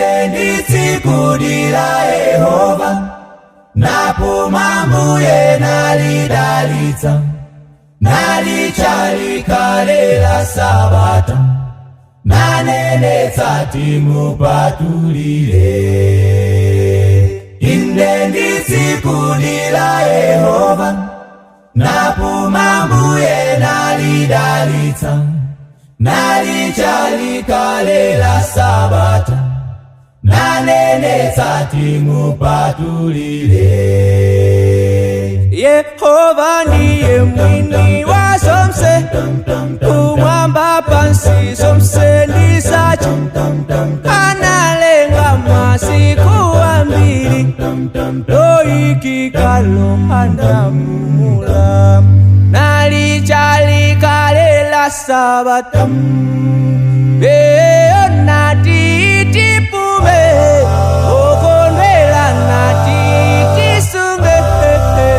Inde ndi tsiku la Yehova, napuma Mbuye nalidalitsa, nalitcha likhale la Sabata, nanenetsa timupatulire. Inde ndi tsiku la Yehova, napuma Mbuye nalidalitsa, nalitcha likhale la Sabata, nanenetsa timupatulire. Yehova ndiye mwini wa zonse, kumwamba pansi zonse ndi zake. Analenga masiku ambiri, loyikikalo anapumula, nalitcha likhale la Sabata. Eyo nati tipume, okondwela nati tisunge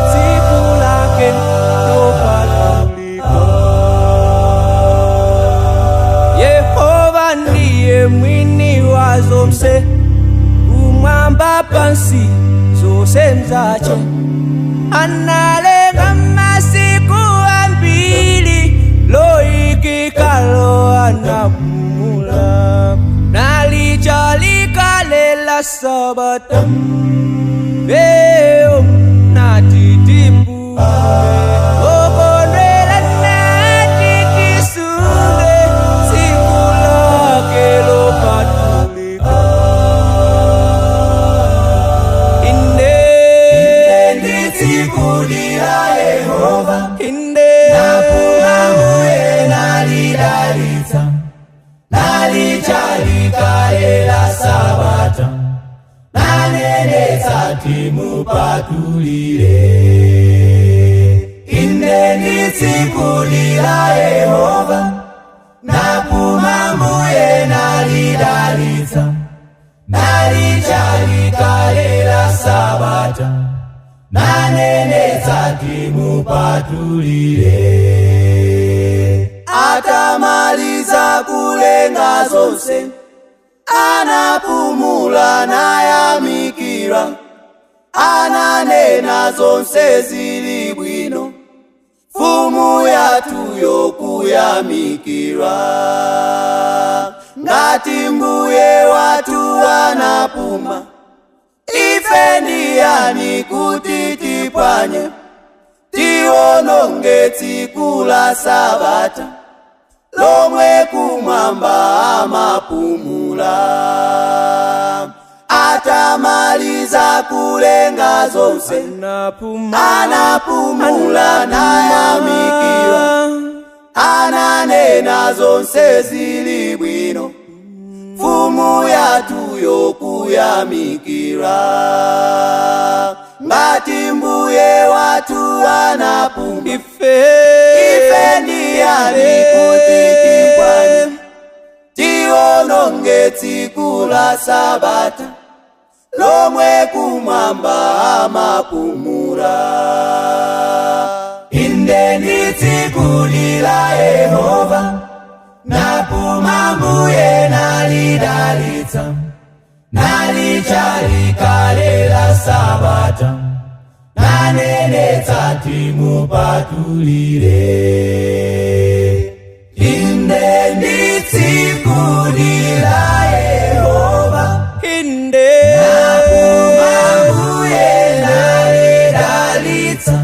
tsiku lake lopatulika. Yehova ndiye mwini wa zonse, kumwamba pansi zonse nzake. Analenga masiku ambiri, loyikikalo anapumula, nalitcha likhale la Sabata. Eyo nati tipume, okondwela nati tisunge tsiku lake lopatulika. Inde. Inde ndi tsiku la Yehova, inde. Napuma Mbuye nalidalitsa, nalitcha likhale la Sabata, nanenetsa timupatulire. Inde ndi tsiku la Yehova, napuma Mbuye nalidalitsa, nalitcha likhale la Sabata, nanenetsa timupatulire. Atamaliza kulenga zonse, anapumula nayamikira, ananena zonse zili bwino, mfumu yathu yokuyamikira. Ngati Mbuye wathu anapuma, ife ndiyani kuti tipwanye, tiononge tsiku la Sabata lomwe kumwamba amapumula? Atamaliza kulenga zonse, anapumula nayamikira, ananena zonse zili bwino, mfumu yathu yokuyamikira. Ngati Mbuye wathu anapuma, ife ife ndiyani kuti tipwanye, tiononge tsiku la Sabata lomwe kumwamba amapumula? Inde ndi tsiku la Yehova, napuma Mbuye nalidalitsa, nalitcha likhale la Sabata, nanenetsa timupatulire. Inde ndi tsiku la Yehova, inde. Napuma Mbuye nalidalitsa.